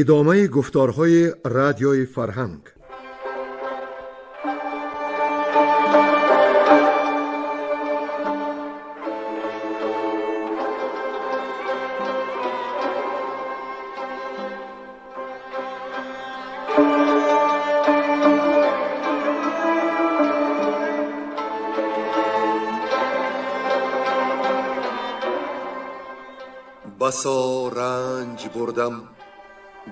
Идомаи гуфторҳои Радиои Фарҳанг. Басо ранҷ бурдам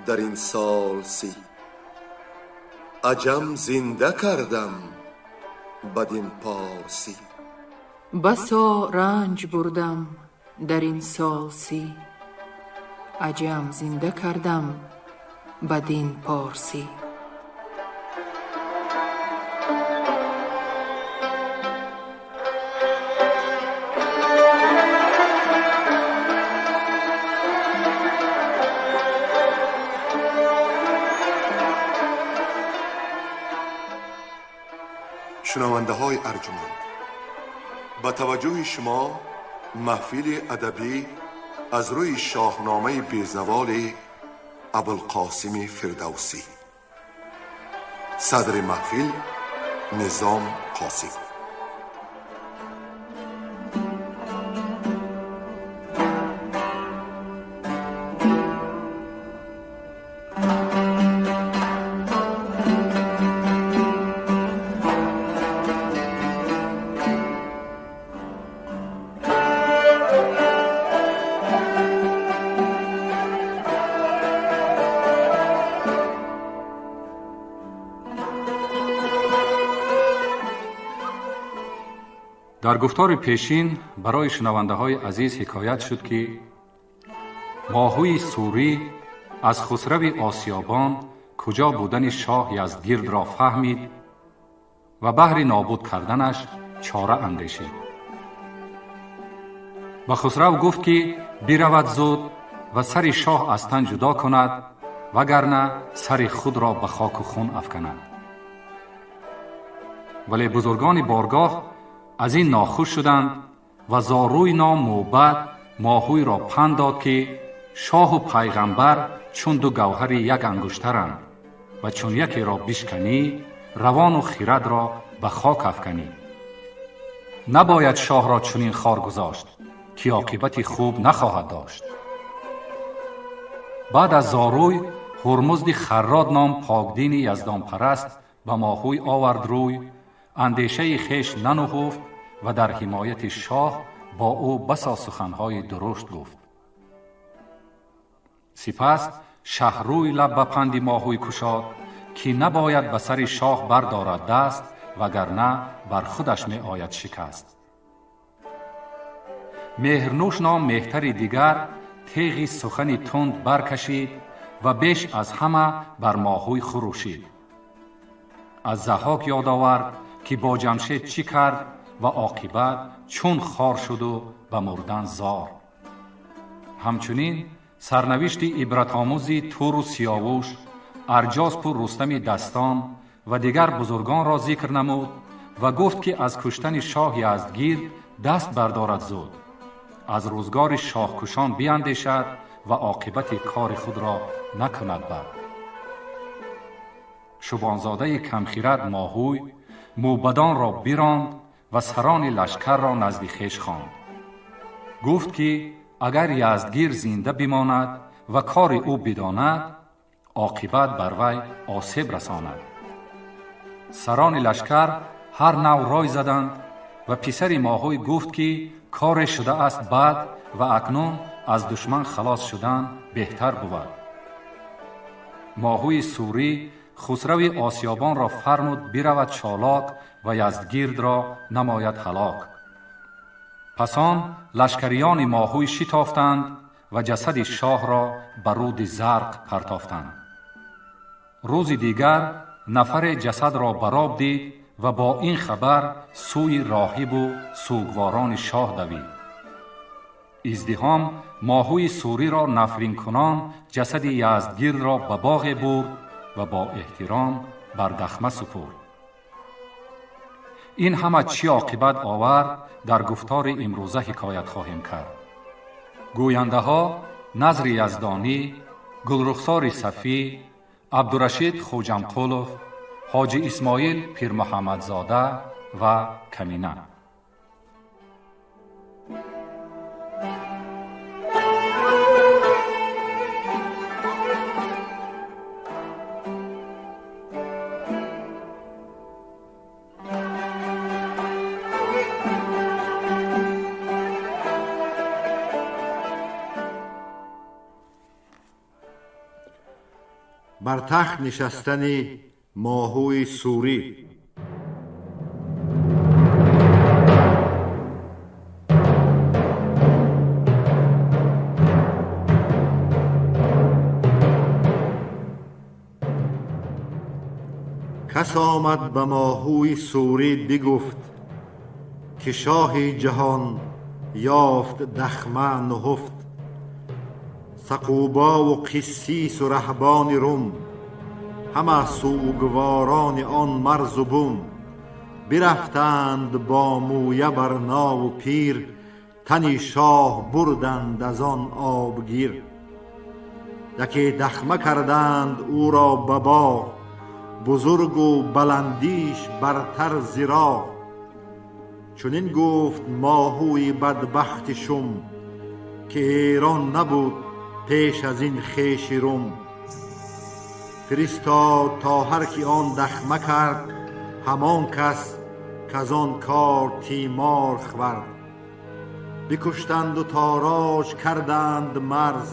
дар ин сол 30, аҷам зинда кардам бадин порсӣ. Басо ранҷ бурдам дар ин сол 30, аҷам зинда кардам бадин порсӣ. Шунавандаҳои арҷуманд, ба таваҷҷӯҳи шумо маҳфили адабӣ аз рӯи шоҳномаи безаволи Абулқосими Фирдавсӣ. Садри маҳфил Низом Қосим. Дар гуфтори пешин барои шунавандаҳои азиз ҳикоят шуд, ки моҳуи сурӣ аз хусрави осиёбон куҷо будани шоҳ Яздгирдро фаҳмид ва баҳри нобуд карданаш чора андешид. Ба хусрав гуфт, ки биравад зуд ва сари шоҳ аз тан ҷудо кунад, вагарна сари худро ба хоку хун афканад. Вале бузургони боргоҳ аз ин нохуш шуданд ва зорӯй ном мӯбад моҳӯйро панд дод, ки шоҳу пайғамбар чун ду гавҳари як ангуштаранд ва чун якеро бишканӣ, равону хирадро ба хок афканӣ. Набояд шоҳро чунин хор гузошт, ки оқибати хуб нахоҳад дошт. Баъд аз зорӯй Ҳурмузди Харрод ном покдини яздонпараст ба моҳӯй овард рӯй, андешаи хеш нануҳуфт ва дар ҳимояти шоҳ бо ӯ басо суханҳои дурушт гуфт. Сипас шаҳрӯй лаб ба панди моҳӯй кушод, ки набояд ба сари шоҳ бардорад даст, вагарна бар худаш меояд шикаст. Меҳрнӯш ном меҳтари дигар теғи сухани тунд баркашид ва беш аз ҳама бар моҳӯй хурӯшид. Аз Заҳҳок ёд овард, ки бо Ҷамшед чӣ кард ва оқибат чун хор шуду ба мурдан зор. Ҳамчунин сарнавишти ибратомӯзи Туру Сиёвуш, Арҷоспу Рустами Дастон ва дигар бузургонро зикр намуд ва гуфт, ки аз куштани шоҳ Яздгирд даст бардорад зуд, аз рӯзгори шоҳкушон биандешад ва оқибати кори худро накунад бад. Шубонзодаи камхирад моҳӯй мӯбадонро биронд ва сарони лашкарро назди хеш хонд. Гуфт, ки агар Яздгир зинда бимонад ва кори ӯ бидонад, оқибат бар вай осеб расонад. Сарони лашкар ҳар нав рой заданд ва писари моҳӯй гуфт, ки коре шудааст бад ва акнун аз душман халос шудан беҳтар бувад. Моҳӯи сурӣ хусрави осиёбонро фармуд биравад чолок ва Яздгирдро намояд ҳалок. Пас он лашкариёни моҳӯй шитофтанд ва ҷасади шоҳро ба руди Зарқ партофтанд. Рӯзи дигар нафаре ҷасадро бароб дид ва бо ин хабар сӯи роҳибу сӯгворони шоҳ давид. Издиҳом моҳӯи суриро нафринкунон ҷасади Яздгирдро ба боғе бурд ва бо эҳтиром бар дахма супурд. Ин ҳама чӣ оқибат овард, дар гуфтори имрӯза ҳикоят хоҳем кард. Гӯяндаҳо Назри Яздонӣ, Гулрухсори Сафӣ, Абдурашид Хуҷамқулов, Ҳоҷи Исмоил Пирмуҳаммадзода ва Камина. Бар тахт нишастани Моҳуи Сурӣ. Кас омад ба Моҳуи Сурӣ бигуфт, ки шоҳи ҷаҳон ёфт дахма нуҳуфт. Сақубову қиссису раҳбони Рум, ҳама сӯгворони он марзу бум, бирафтанд бо мӯя бар наву пир, тани шоҳ бурданд аз он обгир. Яке дахма карданд ӯро ба боғ, бузургу баландиш бартар зи роғ. Чунин гуфт Моҳуи бадбахти шум, ки Эрон набуд пеш аз ин хеши Рум. Фиристод то ҳар ки он дахма кард, ҳамон кас каз он кор тимор хӯрд. Бикуштанду тороҷ карданд марз,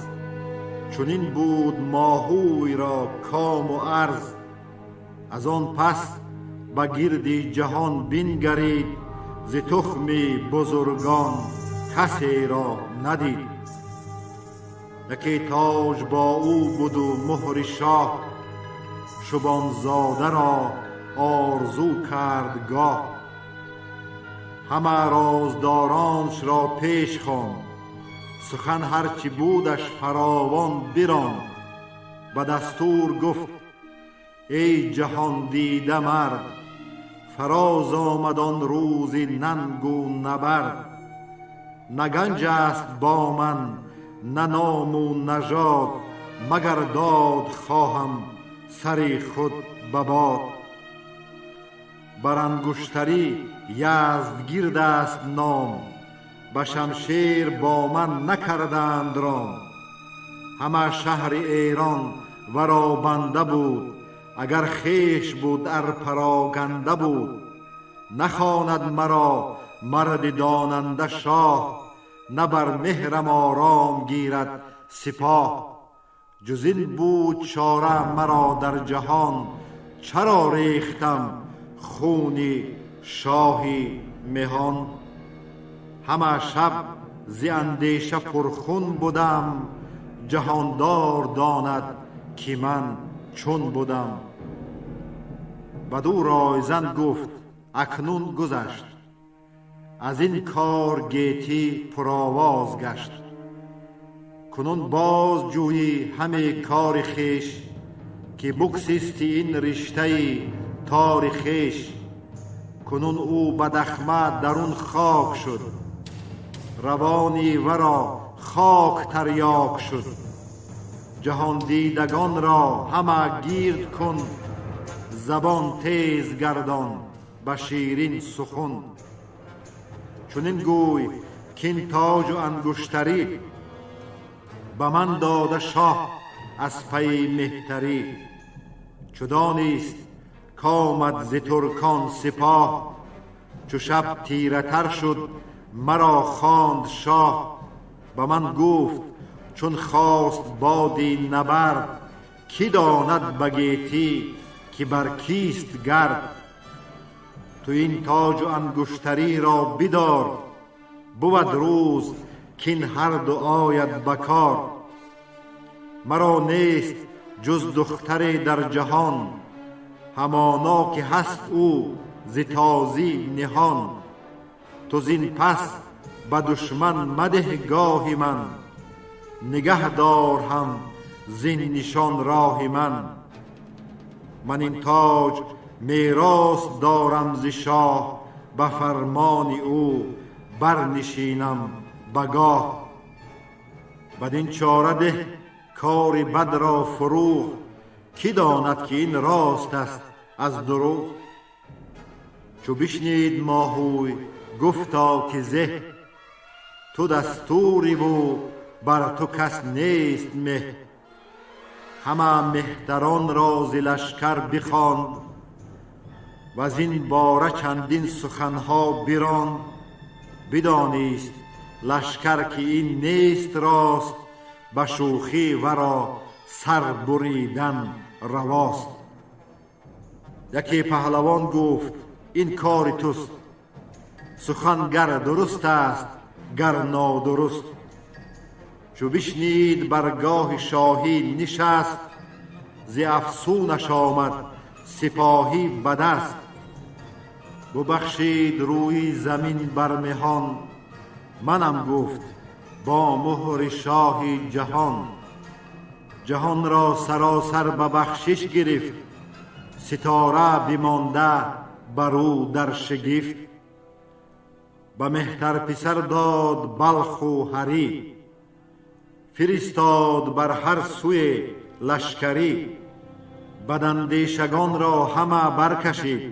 чунин буд Моҳуйро кому арз. Аз он пас ба гирди ҷаҳон бингарид, зи тухми бузургон касеро надид. Яке тоҷ бо ӯ буду муҳри шоҳ, шубонзодаро орзу кард гоҳ. Ҳама роздороншро пеш хонд, сухан ҳарчи будаш фаровон биронд. Ба дастур гуфт: эй ҷаҳондида мард, фароз омад он рӯзи нангу набард. На ганҷ аст бо ман, на ному нажод, магар дод хоҳам сари худ ба бод. Бар ангуштарӣ Яздгирд аст ном, ба шамшер бо ман накарданд ром. Ҳама шаҳри Эрон варо банда буд, агар хеш буд ар пароканда буд. Нахонад маро марди донанда шоҳ, на бар меҳрам ором гирад сипоҳ. Ҷуз ин буд чора маро дар ҷаҳон, чаро рехтам хуни шоҳи меҳон? Ҳама шаб зи андеша пурхун будам, ҷаҳондор донад ки ман чун будам. Баду ройзан гуфт: акнун гузашт, аз ин кор гетӣ пуровоз гашт. Кунун боз ҷӯйӣ ҳаме кори хеш, ки буксисти ин риштаи тори хеш. Кунун ӯ ба дахма дарун хок шуд, равони варо хок тарёк шуд. Ҷаҳондидагонро ҳама гирд кун, забон тез гардон ба ширин сухун. Чунин гӯй кин тоҷу ангуштарӣ ба ман дода шоҳ аз пайи меҳтарӣ. Чу донист کآمد ز ترکان سپاه، چو شب تیره تر شد مرا خواند شاه. به من گفت چون خواست بادی نبرد، کی داند به گیتی که بر کیست گرد. تو این تاج و انگشتری را بدار، بود روز کاین هر دو آید به کار. مرا نیست جز دختری در جهان، همانا که هست او ز تازی نهان. تو زین پس به دشمن مده گاه من، نگه دار هم زین نشان راه من. من این تاج میراث دارم ز شاه، به فرمان او برنشینم به گاه. بدین چاره ده кори бад ро фурӯғ. Кӣ донад ки ин рост аст аз дурӯғ? Чу бишнид Моҳӯй гуфта ки зеҳ, ту дастури ву бар ту кас нест меҳ. Ҳама меҳтарон ро зи лашкар бихонд, вазин бора чандин суханҳо биронд. Бидонист лашкар ки ин нест рост, ба шӯхӣ варо сар буридан равост. Яке паҳлавон гуфт ин кори туст, сухан гар дуруст аст гар нодуруст. Чу бишнид баргоҳи шоҳӣ нишаст, зи афсунаш омад сипоҳӣ ба даст. Бубахшид рӯи замин бар меҳон, манам гуфт бо муҳри шоҳи ҷаҳон. Ҷаҳонро саросар ба бахшиш гирифт, ситора бимонда бар ӯ дар шигифт. Ба меҳтар писар дод Балху Ҳарӣ, фиристод бар ҳар сӯе лашкарӣ. Бадандешагонро ҳама баркашид,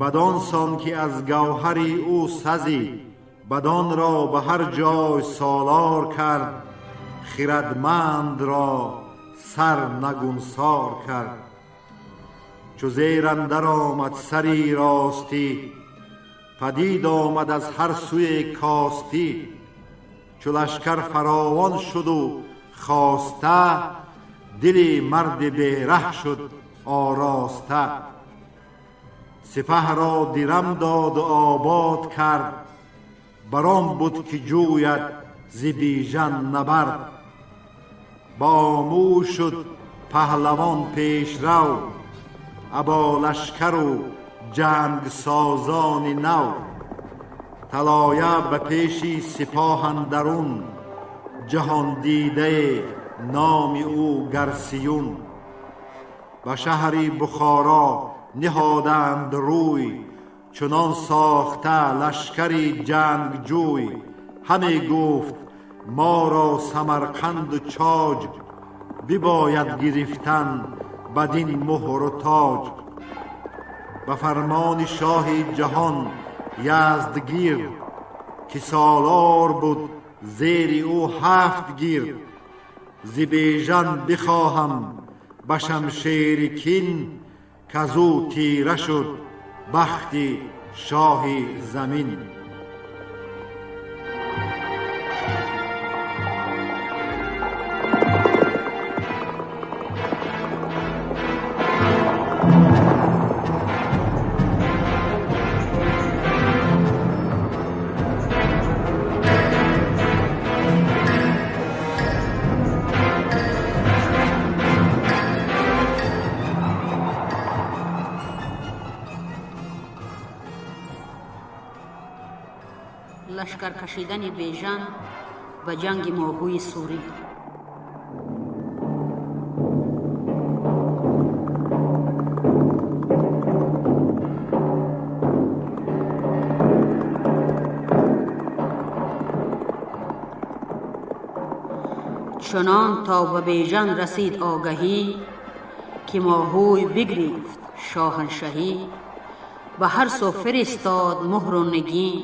бадон сон ки аз гавҳари ӯ сазид. Бадонро ба ҳар ҷой солор кард, хирадмандро сар нагунсор кард. Чу зер андар омад сари ростӣ, падид омад аз ҳар сӯе костӣ. Чу лашкар фаровон шуду хоста, дили марди бераҳ шуд ороста. Сипаҳро дирам доду обод кард, барон буд ки ҷӯяд зи Бижан набард. Ба Омӯ шуд паҳлавон пешрав, або лашкару ҷангсозони нав. Талоя ба пеши сипоҳ андарун, ҷаҳондидае номи ӯ Гарсиюн. Ба шаҳри Бухоро ниҳоданд рӯй, чунон сохта лашкари ҷангҷӯй. Ҳаме гуфт моро Самарқанду Чоҷ, бибояд гирифтан бадин муҳру тоҷ. Ба фармони шоҳи ҷаҳон Яздгирд, ки солор буд зери ӯ ҳафт гирд. Зи Бежан бихоҳам ба шамшери кин, казу тира шуд бахти шоҳи замин. Лашкар кашидани Бежан ба ҷанги Моҳӯи Сурӣ. Чунон то ба Бежан расид огаҳӣ, ки Моҳӯй бигирифт шоҳаншаҳӣ, ба ҳар сӯ фиристод муҳру нигин,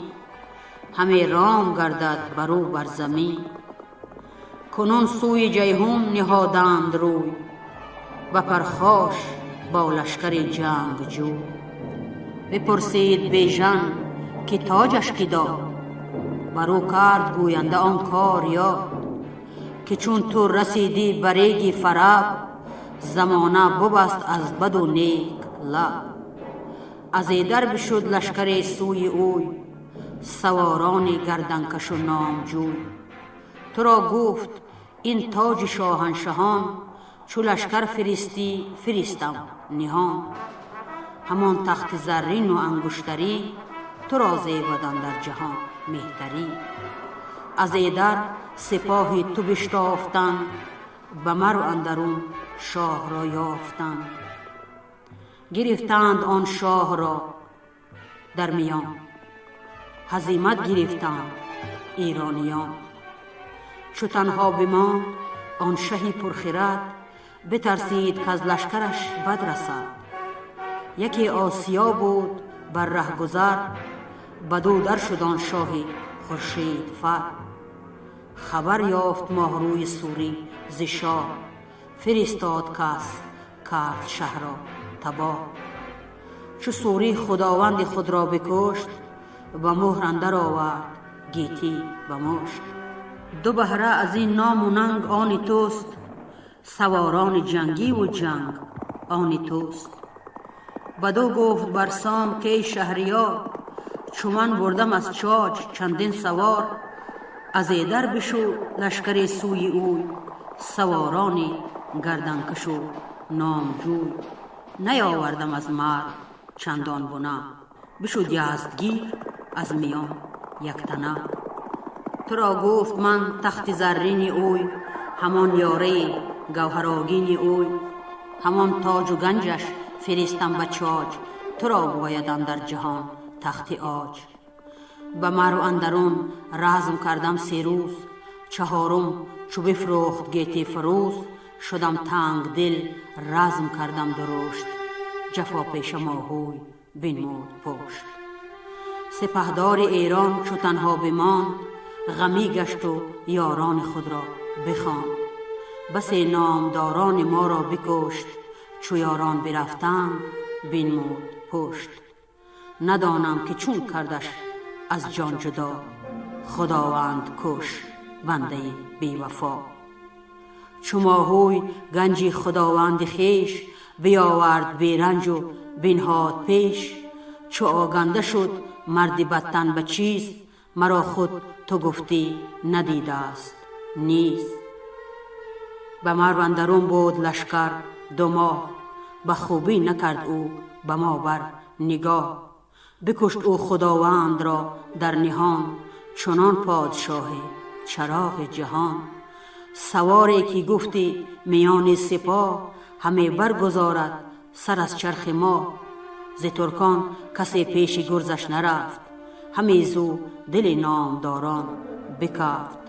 ҳаме ром гардад бар ӯ бар замин. Кунун сӯи Ҷайҳун ниҳоданд рӯй, ба пархош бо лашкари ҷангҷӯй. Бипурсид Бежан ки тоҷаш кӣ дод, бар ӯ кард гӯянда он кор ёд, ки чун ту расидӣ ба реги Фараб, замона бубаст аз баду нек лаб. Аз эдар бишуд лашкаре сӯи ӯй, саворони гарданкашу номҷӯй. Туро гуфт ин тоҷи шоҳаншаҳон, чу лашкар фиристӣ фиристам ниҳон. Ҳамон тахти заррину ангуштарӣ, туро зебадан дар ҷаҳон меҳтарӣ. Аз эдар сипоҳи ту биштофтанд, ба марв андарун шоҳро ёфтанд. Гирифтанд он шоҳро дар миён, ҳазимат гирифтанд эрониён. Чу танҳо бимонд Он шаҳи пурхирад битарсид, каз лашкараш бад расад. Яке осиё буд бар раҳгузар, бадӯ дар шуд он шоҳи хуршед фар. Хабар ёфт моҳрӯи сурӣ зи шоҳ, фиристод кас, кард шаҳрро табоҳ. Чу сурӣ худованди худро бикушт, ба мӯҳр андар овард гетӣ ба мушт. Ду баҳра аз ин ному нанг они туст, саворони ҷангиву ҷанг они туст. Бадӯ гуфт Барсом: «Кай шаҳриёр, чу ман бурдам аз Чоч чандин савор, аз эдар бишуд лашкари сӯи ӯй, саворони гарданкашу номҷӯй. Наёвардам аз марг чандон буна, бишуд Яздгир аз миён яктана. Туро гуфт ман тахти заррини ӯй, ҳамон ёраи гавҳарогини ӯй, ҳамон тоҷу ганҷаш фиристам ба Чоҷ. Туро бояд андар ҷаҳон тахти оҷ. Ба Марв андарун разм кардам 3 рӯз, чаҳорум чу бифрӯхт гети фурӯз, шудам танг дил, разм кардам дурушт. Ҷафопеша моҳӯй бинмуд пушт. Сипаҳдори Эрон чу танҳо бимонд, ғамӣ гашту ёрони худро бихонд. Басе номдорони моро бикушт, чу ёрон бирафтанд, бинмуд пушт. Надонам ки чун кардаш аз ҷон ҷудо, худованд куш бандаи бевафо. Чу моҳӯй ганҷи худованди хеш биёвард беранҷу бинҳод пеш, чу оганда шуд марди бадтан ба чиз, маро худ ту гуфтӣ надидааст низ. Ба Марв андарун буд лашкар 2 моҳ, ба хубӣ накард ӯ ба мо бар нигоҳ. Бикушт ӯ худовандро дар ниҳон, чунон подшоҳе чароғи ҷаҳон. Саворе ки гуфтӣ миёни сипоҳ ҳаме баргузорад сар аз чархи моҳ. Зи туркон касе пеши гурзаш нарафт, ҳаме зу дили номдорон бикафт.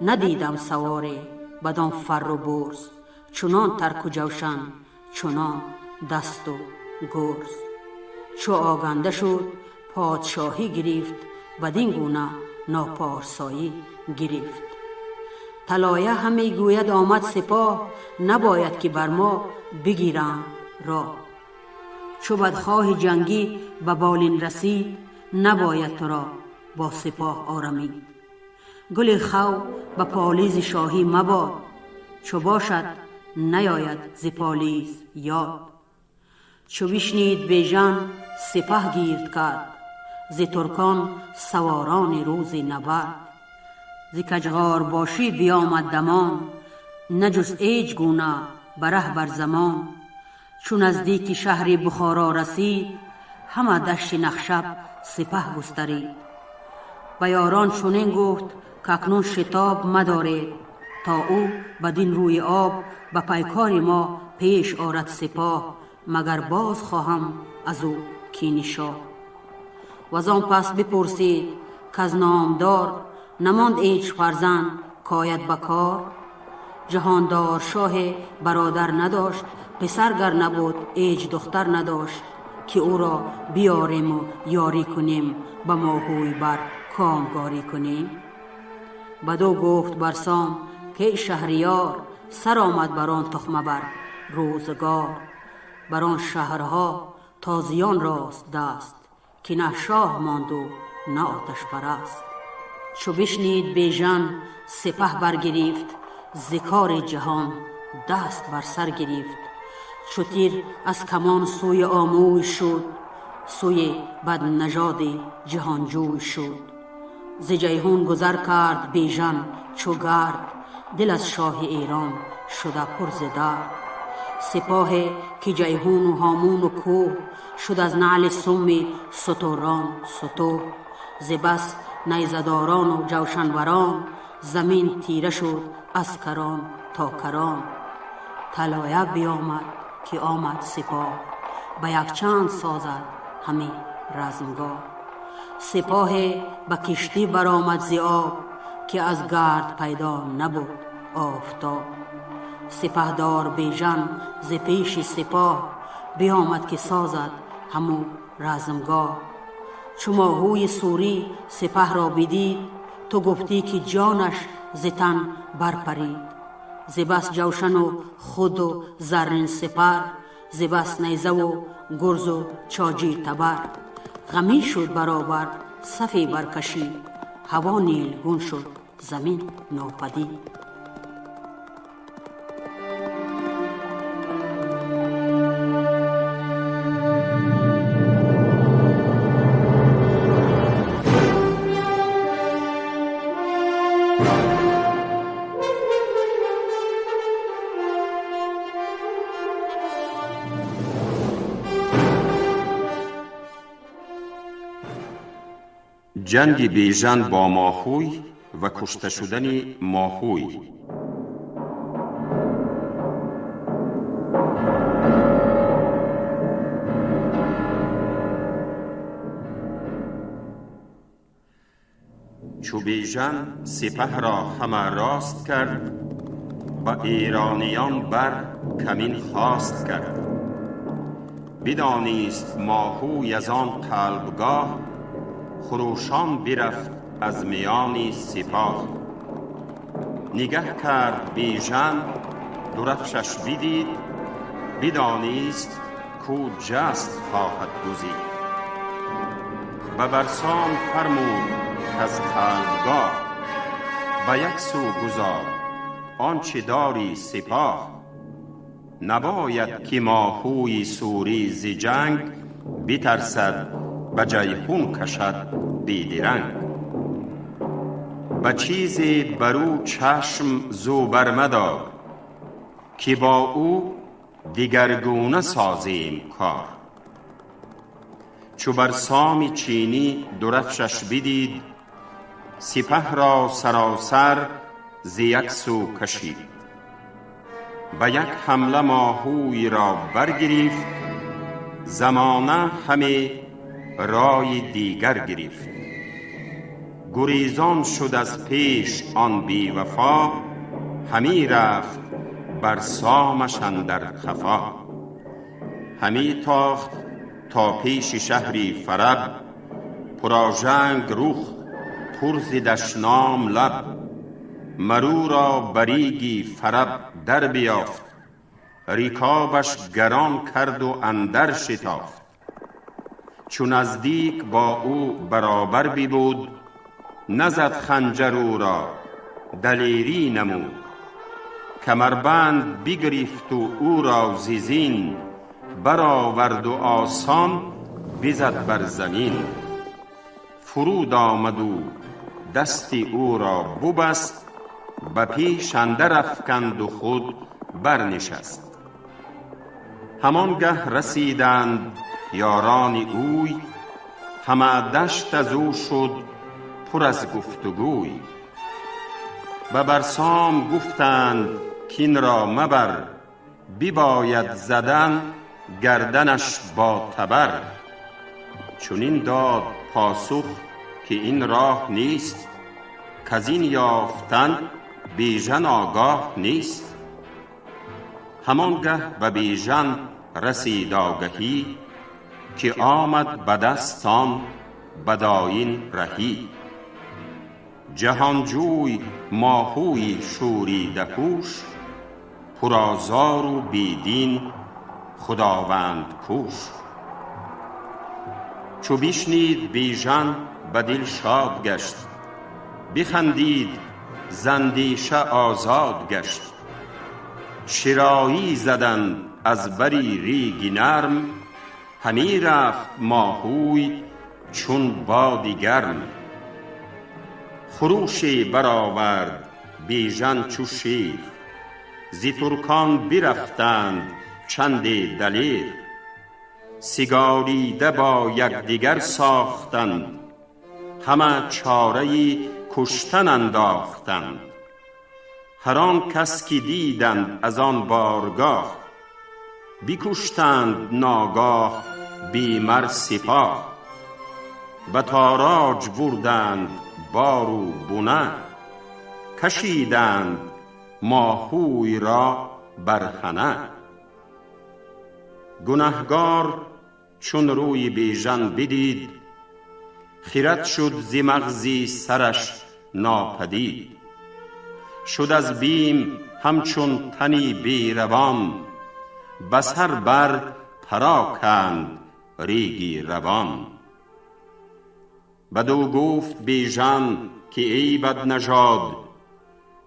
Надидам саворе бадон фарру бурз, чунон тарку ҷавшан, чунон дасту гурз. Чу оганда шуд, подшоҳӣ гирифт, бадин гуна нопорсоӣ гирифт. Талоя ҳаме гӯяд: омад сипоҳ, набояд ки бар мо бигиранд роҳ. Чу бадхоҳи ҷангӣ ба болин расид, набояд туро бо сипоҳ орамид. Гули хав ба полизи шоҳӣ мабод, чу бошад, наёяд зи полиз ёд. Чу бишнид Бежан, сипаҳ гирд кард, зи туркон саворони рӯзи набард. Зи каҷғорбошӣ биёмад дамон, наҷуст ҳеҷ гуна ба раҳ бар замон. Чу наздики шаҳри Бухоро расид, ҳама дашти Нахшаб сипаҳ густарид. Ба ёрон чунин гуфт, к-акнун шитоб мадоред, то ӯ бадин рӯи об ба пайкори мо пеш орад сипоҳ, магар боз хоҳам аз ӯ кини шоҳ. Ваз он пас бипурсид, каз номдор намонд ҳеҷ фарзанд кояд ба кор. Ҷаҳондор шоҳе бародар надошт, писар гар набуд, ҳеҷ духтар надошт, ки ӯро биёрему ёрӣ кунем, ба моҳӯй бар комгорӣ кунем. Бадӯ гуфт Барсом: «Кай шаҳриёр, сар омад бар он тухма бар рӯзгор. Бар он шаҳрҳо тозиён рост даст, ки на шоҳ монду на оташпараст». Чу бишнид Бежан, сипаҳ баргирифт, зи кори ҷаҳон даст бар сар гирифт. Чу тир аз камон сӯи Омӯй шуд, сӯи баднажоди ҷаҳонҷӯй шуд. Зи Ҷайҳун гузар кард Бежан чу гард, дил аз шоҳи Эрон шуда пур зи дард. Сипоҳе ки Ҷайҳуну Ҳомуну кӯҳ шуд, аз наъли суми сутурон сутӯҳ. Зи бас найзадорону ҷавшанварон, замин тира шуд аз карон то карон. Талоя биёмад, ки омад сипоҳ, ба якчанд созад ҳами размгоҳ. Сипоҳе ба киштӣ баромад зи об, ки аз гард пайдо набуд офтоб. Сипаҳдор Бежан зи пеши сипоҳ биомад, ки созад ҳаму размгоҳ. Чу Моҳуи сурӣ сипаҳро бидид, ту гуфтӣ, ки ҷонаш зи тан барпарид. Зи бас ҷавшану худу заррин сипар, зи бас найзаву гурзу чоҷи табар, ғамин шуд, баробар сафе баркашид, ҳаво нилгун шуд, замин нопадид. Ҷанги Бежан бо Моҳӯй ва кушта шудани Моҳӯй. Чу Бежан сипаҳро ҳама рост кард, ба эрониён бар камин хост кард. Бидонист Моҳӯй аз он қалбгоҳ, хурӯшон бирафт аз миёни сипоҳ. Нигаҳ кард Бежан, дурафшаш бидид, бидонист, кӯ ҷаст хоҳад гузид. Ба Барсом фармуд, каз қалбгоҳ ба як сӯ гузор онче дори сипоҳ. Набояд, ки Моҳӯи сурӣ зи ҷанг битарсад, ба Ҷайҳун кашад бедиранг. Ба чизе бар ӯ чашм зӯ бармадор, ки бо ӯ дигаргуна созем кор. Чу Барсоми чинӣ дурафшаш бидид, сипаҳро саросар зи як сӯ кашид. Ба як ҳамла Моҳӯйро баргирифт, замона ҳаме рой дигар гирифт. Гурезон шуд аз пеш он бевафо, ҳамӣ рафт бар сомаш андар хафо. Ҳамӣ тохт то пеши шаҳри Фараб, пурожанг рух, пур зи дашном лаб. Марӯро бариги Фараб дар биёфт, рикобаш гарон карду андар шитофт. Чу наздик бо ӯ баробар бибуд, назад ханҷар ӯро, далерӣ намуд. Камарбанд бигирифту ӯро зи зин бароварду осон бизад бар замин. Фуруд омаду дасти ӯро бубаст, ба пеш андар афканду худ барнишаст. Ҳамон гаҳ расиданд ёрони ӯй, ҳама дашт аз ӯ шуд пур аз гуфтугӯй. Ба Барсом гуфтанд, кин ро мабар, бибояд задан гарданаш бо табар. Чунин дод посух, ки ин роҳ нест, каз ин ёфтан Бежан огоҳ нест. Ҳамон гаҳ ба Бежан расид огаҳӣ, ки омад ба даст он бадоин раҳӣ. Ҷаҳонҷӯй Моҳӯи шӯридаҳуш, пурозору бедин, худованд куш. Чу бишнид Бежан, ба дил шод гашт, бихандид, з андеша озод гашт. Широӣ заданд аз бари реги нарм, ҳамӣ рафт Моҳӯй чун боди гарм. Хурӯше баровард Бежан чу шер, зи туркон бирафтанд чанде далер. Сиголида бо якдигар сохтанд, ҳама чораи куштан андохтанд. Ҳар он кас ки диданд аз он баргоҳ, бикуштанд ногоҳ бемар сипоҳ. Ба тороҷ бурданд бору буна, кашиданд Моҳӯйро. برهنه. گنهگار چون روی بیژن بدید، خیرت شد ز مغزی سرش ناپدید. شد از بیم همچون تنی بی روان، به سر بر پراکند ریگی روان. بدو گفت بیژن که ای بد نژاد،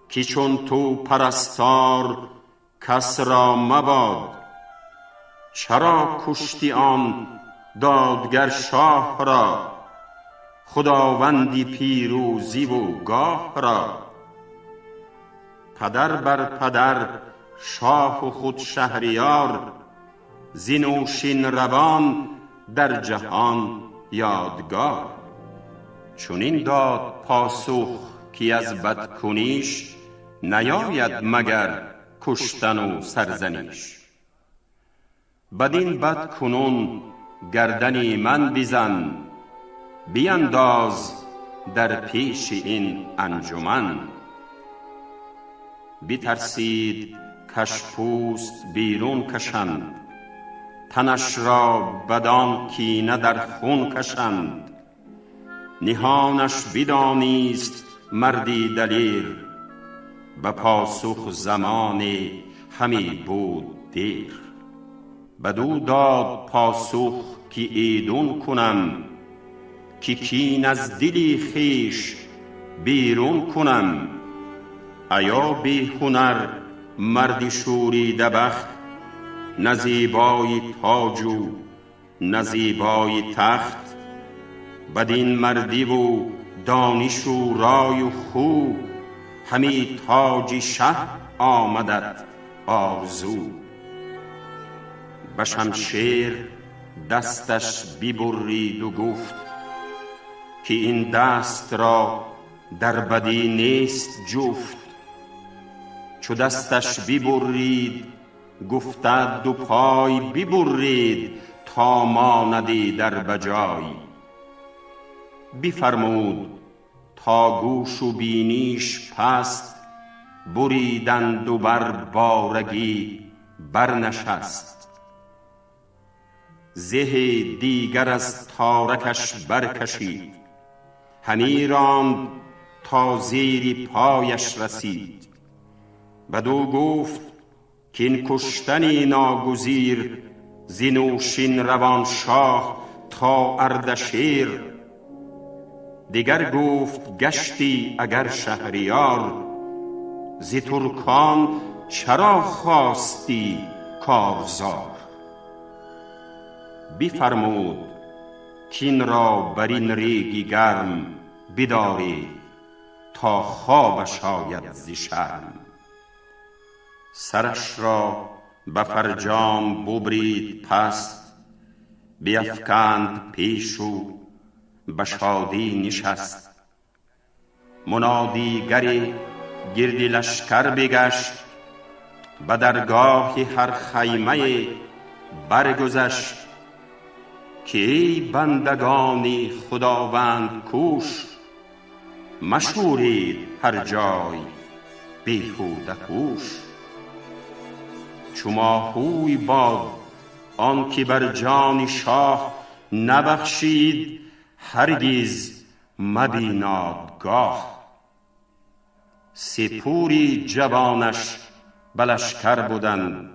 که چون تو پرستار کس را مباد. چرا کشتی آن دادگر شاه را، خداوندی پیروزی و گاه را؟ پدر بر پدر شاه و خود شهریار، ز نوشین روان در جهان یادگار. چنین داد پاسخ که از بدکنیش، نیاید مگر کشتن و سرزنیش. بدین بد کنون گردنی من بزن، بینداز در پیش این انجمن. بترسید کش پوست بیرون کشند، تنش را بدان کینه در خون کشند. نهانش بدانیست مردی دلیر، به پاسخ زمانی همی بود دیر. بدو داد پاسخ که ایدون کنم، که کین از دل خویش بیرون کنم. ایا بی هنر مرد شوریده بخت، نه زیبای تاج و نه زیبای تخت. بدین مردی و دانش و رای و خو، همی تاج شه آمدت آرزو. به شمشیر دستش ببرید و گفت، که این دست را در بدی نیست جفت. چو دستش ببرید گفته دو پای ببرید، تا ماندی در بجای. بفرمود تا گوش و بینیش پست، بریدند و بر بارگی برنشست. زه دیگر از تارکش برکشید، همی راند تا زیر پایش رسید. بدو گفت که این کشتنی ناگزیر، ز نوشین روان شاه تا اردشیر. دگر گفت گشتی اگر شهریار، ز ترکان چرا خواستی کارزار؟ بفرمود کاین را بر این ریگ گرم، بدارید تا خوابش آید ز شرم. سرش را به فرجام ببرید پست، بیفکند پیش و به شادی نشست. منادیگر گرد لشکر بگشت، به درگاه هر خیمه برگذشت. که ای بندگان خداوند کوش، مشورید هر جای بیهوده هوش. چو ماهوی باد آن که بر جان شاه، نبخشید هرگز مبیناد گاه. سپوری جوانش به لشکر بودند،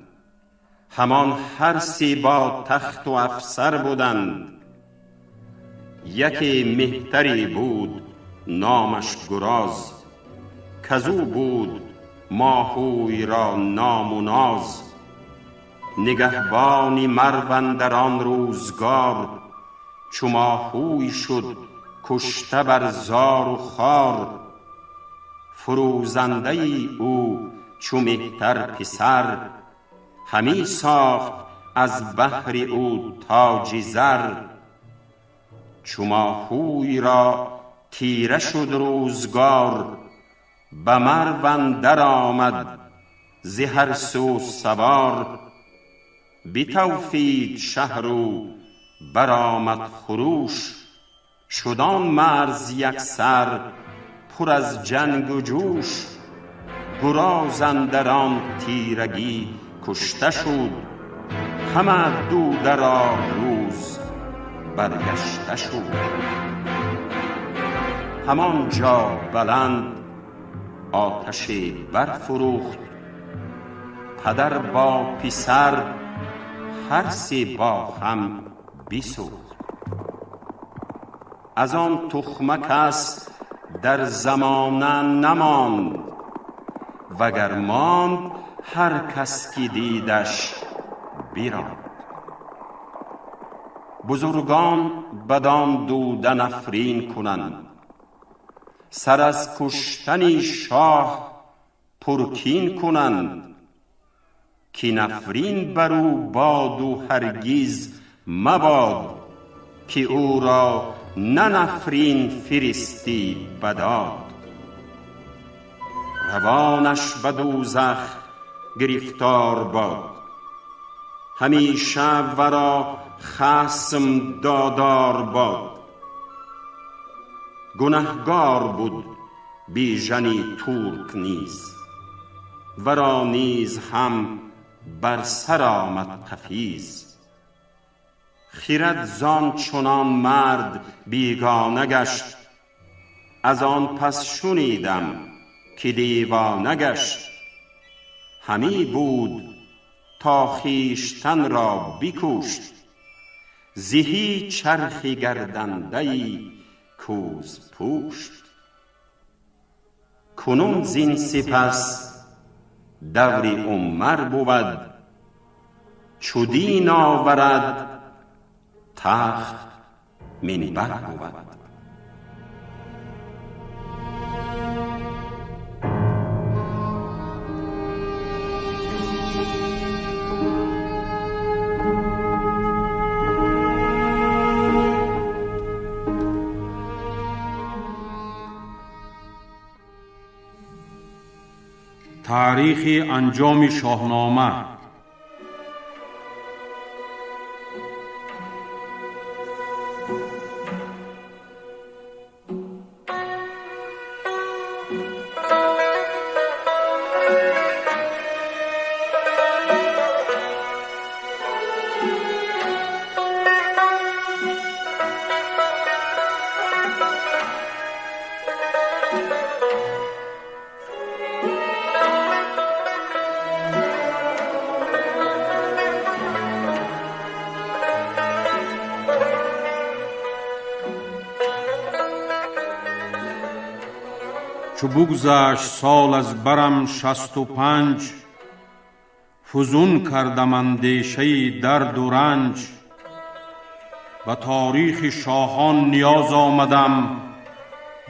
همان هر سه با تخت و افسر بودند. یکی مهتری بود نامش گراز، کزو بود ماهوی را نام و ناز. نگهبان مرو اندر آن روزگار، چو ماهوی شد کشته بر زار و خوار. فروزنده او چو مهتر پسر، همی ساخت از بهر او تاج زر. چو ماهوی را تیره شد روزگار، به مرو اندر آمد ز هر سو سوار. بتوفید شهر و برآمد خروش، شد آن مرز یکسر پر از جنگ و جوش. گراز اندر آن تیرگی کشته شد، همه دوده را روز برگشته شد. همانجا بلند آتش برفروخت، پدر با پسر هر سه با هم بسوخت. از آن تخمه کس در زمانه نماند، وگر ماند هر کس که دیدش براند. بزرگان بدان دوده نفرین کنند، سر از کشتن شاه پرکین کنند. که نفرین بر او باد و هرگز مباد، که او را نه نفرین فرستی بداد. روانش به دوزخ گرفتار باد، همیشه ورا خصم دادار باد. گنهگار بود بیژن ترک نیز، ورا نیز هم بر سر آمد قفیز. خرد زان چنان مرد بیگانه گشت، از آن پس شنیدم که دیوانه گشت. همی بود تا خویشتن را بکشت، زهی چرخ گردنده کوز پوشت. کنون زین سپس دور عمر بود، چو دین آورد تخت منبر بود. Таърихи анҷоми Шоҳнома. Чу бугзашт сол аз барам 65, фузун кардам андешаи дарду ранҷ. Ба таърихи шоҳон ниёз омадам,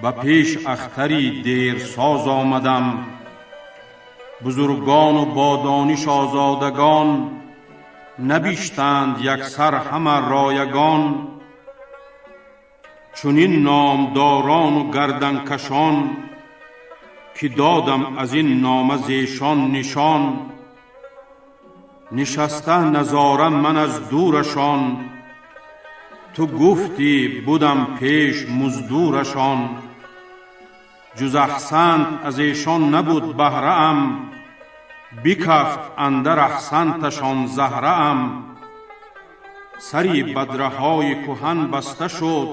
ба пеш ахтари дерсоз омадам. Бузургону бо дониш озодагон набиштанд яксар ҳама роягон. Чунин номдорону гарданкашон, ки додам аз ин нома зешон нишон. Нишаста назора ман аз дурашон, ту гуфтӣ будам пеш муздурашон. Ҷуз аҳсант аз эшон набуд баҳраам, бикафт андар аҳсанташон заҳраам. Сари бадраҳои кӯҳан баста шуд,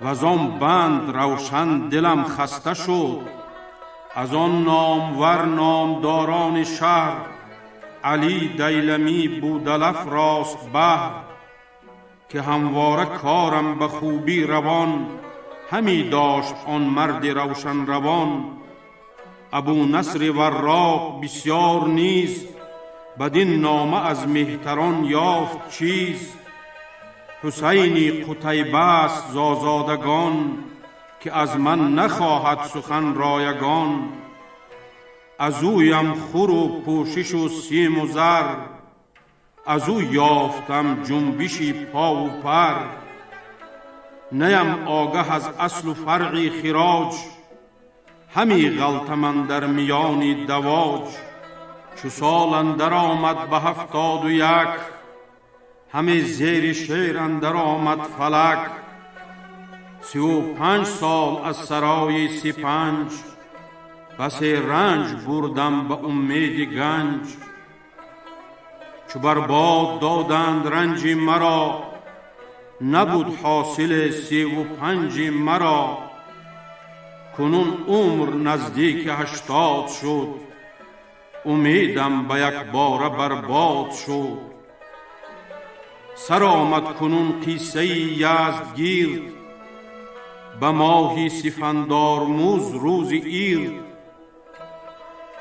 ваз он банд равшан дилам хаста шуд. Аз он номвар номдорони шаҳр, Алӣ Дайламӣ Будалаф рост баҳр. Ки ҳамвора корам ба хубӣ равон, ҳами дошт он марди равшанравон. Абунасри Варроқ бисёр низ, бадин нома аз меҳтарон ёфт чиз. Ҳусайни Қутайба аст зозодагон, ки аз ман нахоҳад сухан ройгон. Аз ӯям хуру пӯшишу симу зар, аз ӯ ёфтам ҷунбиши пову пар. Наям огаҳ аз аслу фаръи хироҷ, ҳами ғалтам андар миёни давоҷ. Чу сол андар омад ба 71, ҳаме зери шер андар омад фалак. 35 сол аз сарои 35, Басе ранҷ бурдам ба умеди ганҷ. Чу барбод доданд ранҷи маро, набуд ҳосили 35 маро. Кунун умр наздики 80 шуд, умедам ба якбора барбод шуд. Сар омад кунун қиссаи Яздгирд, ба моҳи Сифандормуз рӯзи ирд.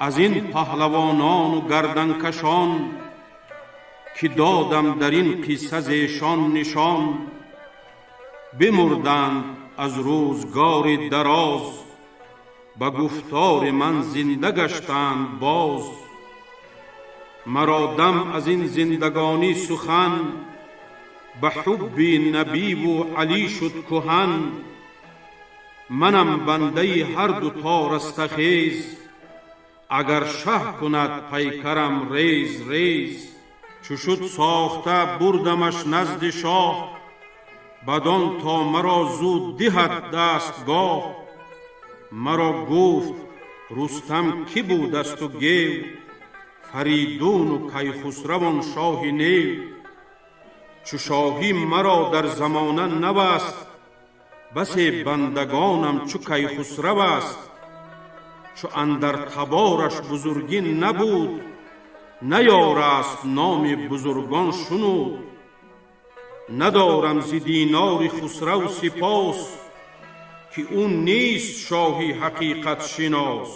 Аз ин паҳлавонону гарданкашон, ки додам дар ин қисса зешон нишон, бимурданд аз рӯзгори дароз, ба гуфтори ман зинда гаштанд боз. Маро дам аз ин зиндагонӣ сухан, ба ҳубби набиву Алӣ шуд куҳан. Манам бандаи ҳар ду то растахез, агар шаҳ кунад пайкарам рез рез. Чу шуд сохта бурдамаш назди шоҳ, бадон то маро зуд диҳад дастгоҳ. Маро гуфт Рустам кӣ будасту гев, Фаридуну Кайхусравон шоҳи нев. Чу шоҳӣ маро дар замона наваст, басе бандагонам чу Кайхусрав аст. Чу андар табораш бузургӣ набуд, наёраст номи бузургон шунуд. Надорам зи динори Хусрав сипос, ки ӯ нест шоҳи ҳақиқатшинос.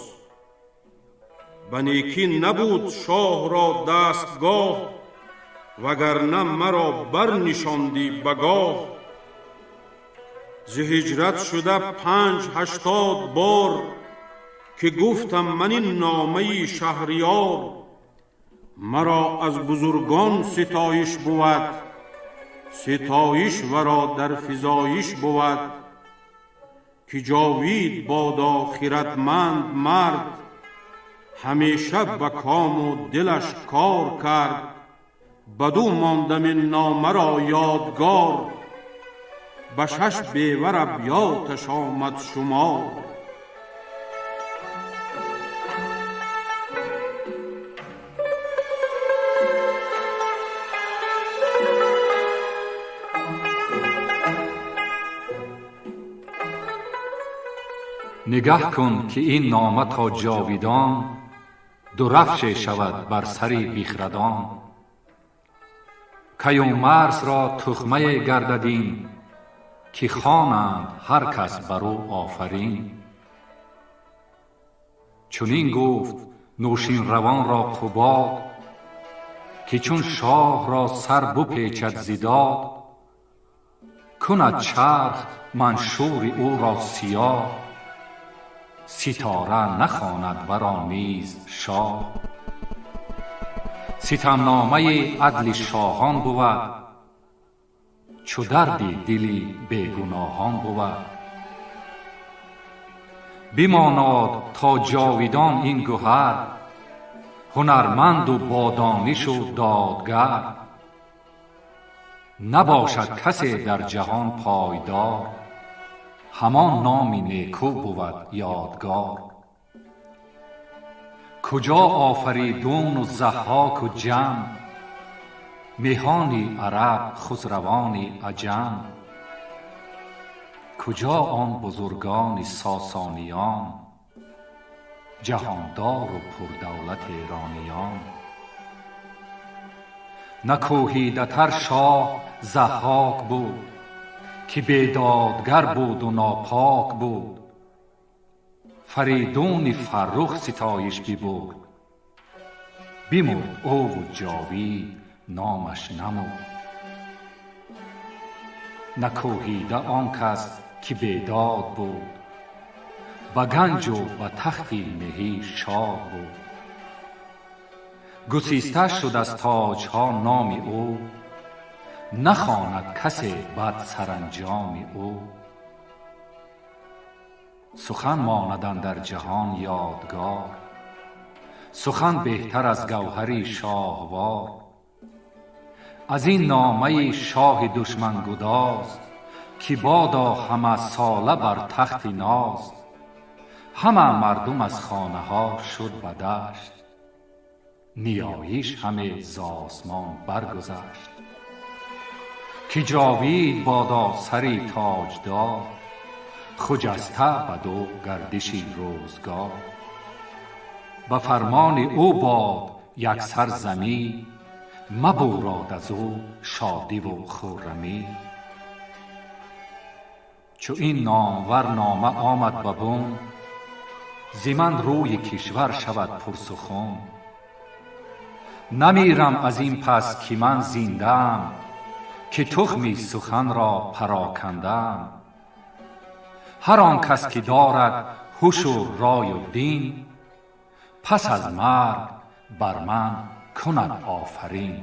Ба некӣ набуд шоҳро дастгоҳ, вагарна маро барнишондӣ ба гоҳ. Зи ҳиҷрат шуда 580 бор, ки гуфтам ман ин номаи шаҳриёр. Маро аз бузургон ситоиш бувад, ситоиш варо дар физоиш бувад. Ки ҷовид бодо хиратманд мард, ҳамеша ба кому дилаш кор кард. Баду мондам ин номаро ёдгор, ба 6 бевар абёташ омад шумор. Нигаҳ кун, ки ин нома то ҷовидон дурафше шавад бар сари бихрадон. Каюмарсро тухмае гардад ин, ки хонанд ҳар кас бар ӯ офарин. Чунин гуфт Нӯшинравонро Қубод, ки чун шоҳро сар бупечад зи дод, кунад чарх маншури ӯро сиёҳ, ситора нахонад варо низ шоҳ. Ситамномаи адли шоҳон бувад, чу дарди дили бегуноҳон бувад. Бимонод то ҷовидон ин гуҳар, ҳунарманду бодонишу додгар. Набошад касе дар ҷаҳон пойдор, ҳамон номи некӯ бувад ёдгор. Куҷо Офаридуну Заҳҳоку Ҷам, меҳони араб хусравони аҷам. Куҷо он бузургони сосониён, ҷаҳондору пурдавлат эрониён. Накӯҳидатар шоҳ Заҳҳок буд, ки бедодгар буду нопок буд. Фаридуни Фаррух ситоиш бибурд, бимурд ӯву ҷовид номаш намурд. Накӯҳида он кас, ки бедод буд, ба ганҷу ба тахти меҳӣ шод буд. Гусиста шуд аз тоҷҳо номи ӯ, нахонад касе бад саранҷоми ӯ. Сухан монад андар ҷаҳон ёдгор, сухан беҳтар аз гавҳари шоҳвор. Аз ин номаи шоҳи душмангудоз, ки бодо ҳама сола бар тахти ноз. Ҳама мардум аз хонаҳо шуд ба дашт, ниёиш ҳаме з осмон баргузашт. Ки ҷовид бодо сари тоҷдор, хуҷаста баду гардиши рӯзгор. Ба фармони ӯ бод яксар замин, мабурод аз ӯ шодиву хуррамӣ. Чу ин номвар нома омад ба бун, зи ман рӯи кишвар шавад пурсухун. Намирам аз ин пас ки ман зиндаам, ки тухми суханро парокандаам. Ҳар он кас ки дорад ҳушу рою дин, пас аз марг бар ман кунад офарин.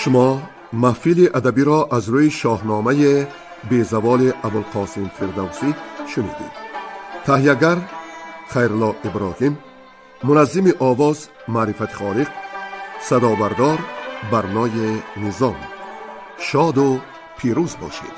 Шумо маҳфили адабиро аз рӯи шоҳномаи безаволи Абулқосим Фирдавсӣ шунидед. Таҳиягар Хайрулло Иброҳим, муназзими овоз Маърифати Холиқ, садобардор Барнои Низом. Шоду пирӯз бошед.